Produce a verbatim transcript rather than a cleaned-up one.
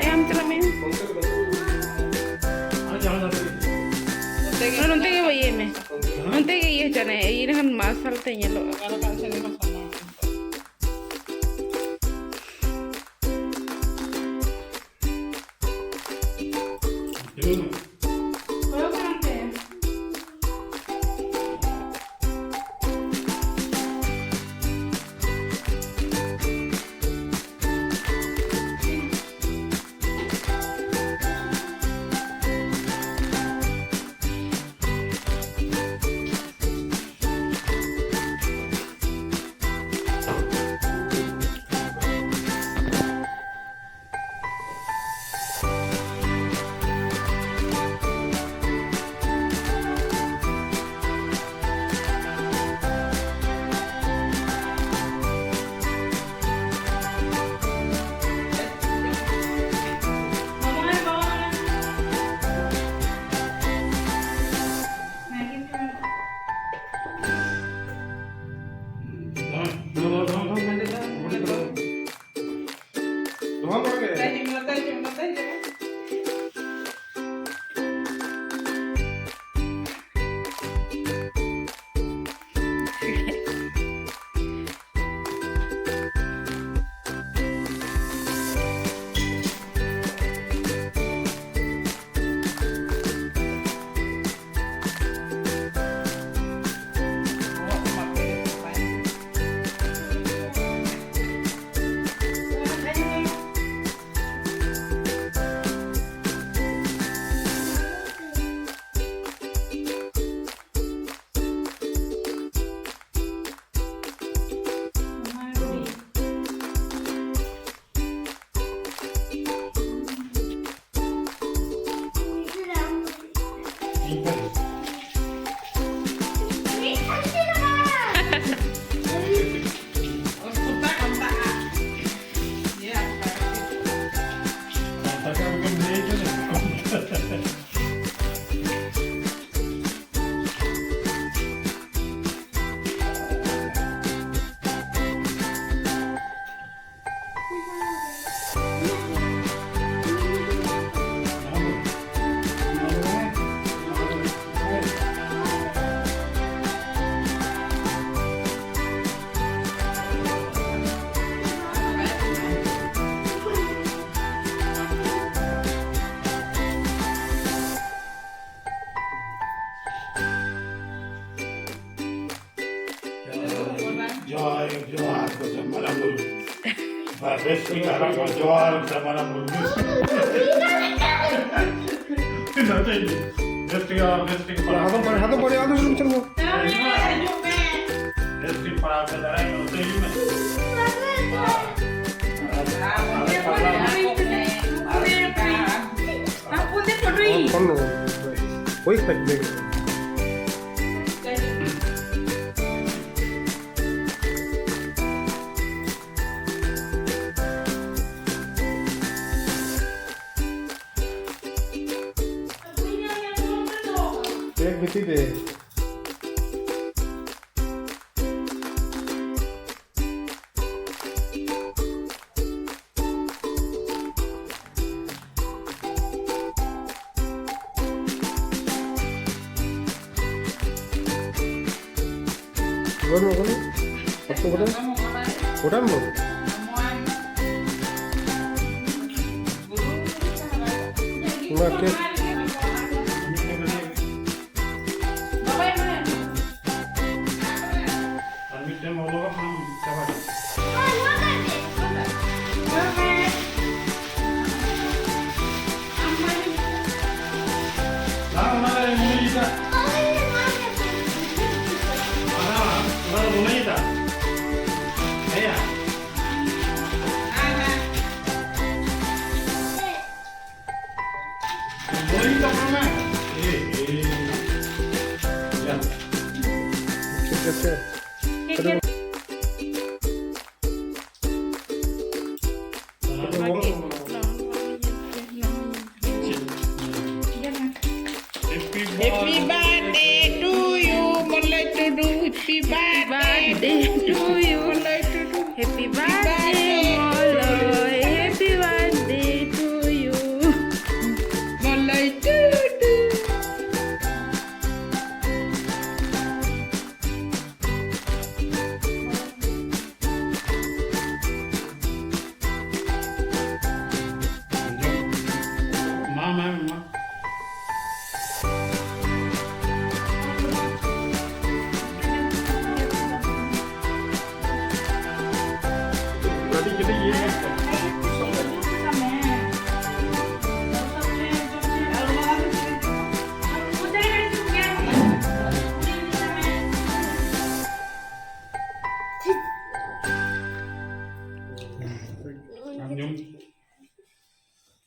ᱮᱢ ᱪᱟᱞᱟᱜ ᱢᱮ᱾ ᱱᱚᱱᱛᱮ ᱜᱮ ᱤᱭᱟᱹᱭ ᱢᱮ, ᱱᱚᱱᱛᱮ ᱜᱮ ᱤᱭᱟᱹ ᱦᱚᱪᱚ ᱢᱮ, ᱤᱭᱟᱹ ᱞᱮᱠᱷᱟᱱ ᱢᱟᱨᱥᱟᱞ ᱛᱮ ᱧᱮᱞᱚᱜᱼᱟ᱾ ᱡᱚᱦᱟᱨ, ᱡᱚᱦᱟᱨ ᱠᱚ ᱥᱮ ᱢᱟᱨᱟᱝ ᱵᱩᱨᱩ᱾ ᱵᱮᱥ ᱴᱷᱤᱠ ᱦᱟᱨᱟ ᱠᱚ, ᱡᱚᱦᱟᱨ ᱥᱮ ᱢᱟᱨᱟᱝ ᱵᱩᱨᱩ᱾ ᱵᱮᱥ ᱴᱷᱤᱠ, ᱵᱮᱥ ᱴᱷᱤᱠ ᱯᱟᱲᱦᱟᱣ᱾ ᱦᱟᱫᱚ ᱵᱟᱲᱮ, ᱦᱟᱫᱚ ᱵᱟᱲᱮ, ᱟᱫᱚ ᱵᱟᱲᱮ ᱪᱟᱞᱟᱣ᱾ ᱵᱮᱥ ᱴᱷᱤᱠ ᱯᱟᱲᱦᱟᱣ ᱯᱮ, ᱫᱟᱲᱮᱭᱟᱜ ᱠᱟᱱᱟ, ᱩᱛᱟᱹᱨ ᱦᱤᱡᱩᱜ ᱢᱮ᱾ Phone number. ᱦᱳᱭ, ᱠᱷᱟᱡ ᱞᱟᱹᱭ ᱢᱮ᱾ ᱵᱮᱜᱽ ᱵᱷᱤᱛᱤᱨ ᱨᱮ᱾ ᱜᱚᱲ ᱢᱮ, ᱜᱚᱲ ᱢᱮ᱾ ᱟᱛᱳ ᱜᱚᱲ ᱢᱮ᱾ ᱜᱚᱲ ᱢᱮ᱾ ᱢᱟ ᱠᱮ᱾ ᱟᱨ ᱢᱤᱫᱴᱮᱱ ᱚᱞᱚᱜ ᱟᱢ ᱪᱟᱵᱟ ᱠᱮᱫᱟ᱾ ᱵᱟᱝ, ᱚᱱᱟ ᱫᱚ ᱮᱢᱱᱤ ᱜᱮ᱾ ᱚᱱᱟ, ᱚᱱᱟ ᱫᱚ ᱮᱢᱱᱤ ᱜᱮ᱾ ᱦᱮᱸᱭᱟ᱾ ᱮᱢᱱᱤ ᱜᱮ ᱛᱟᱵᱚᱱ ᱢᱮ᱾ ᱮ, ᱮ᱾ ᱭᱟ᱾ ᱴᱷᱤᱠ ᱟᱪᱷᱮ᱾ ᱴᱷᱤᱠ ᱜᱮᱭᱟ᱾ Happy birthday to you, Moloy Tudu, happy birthday.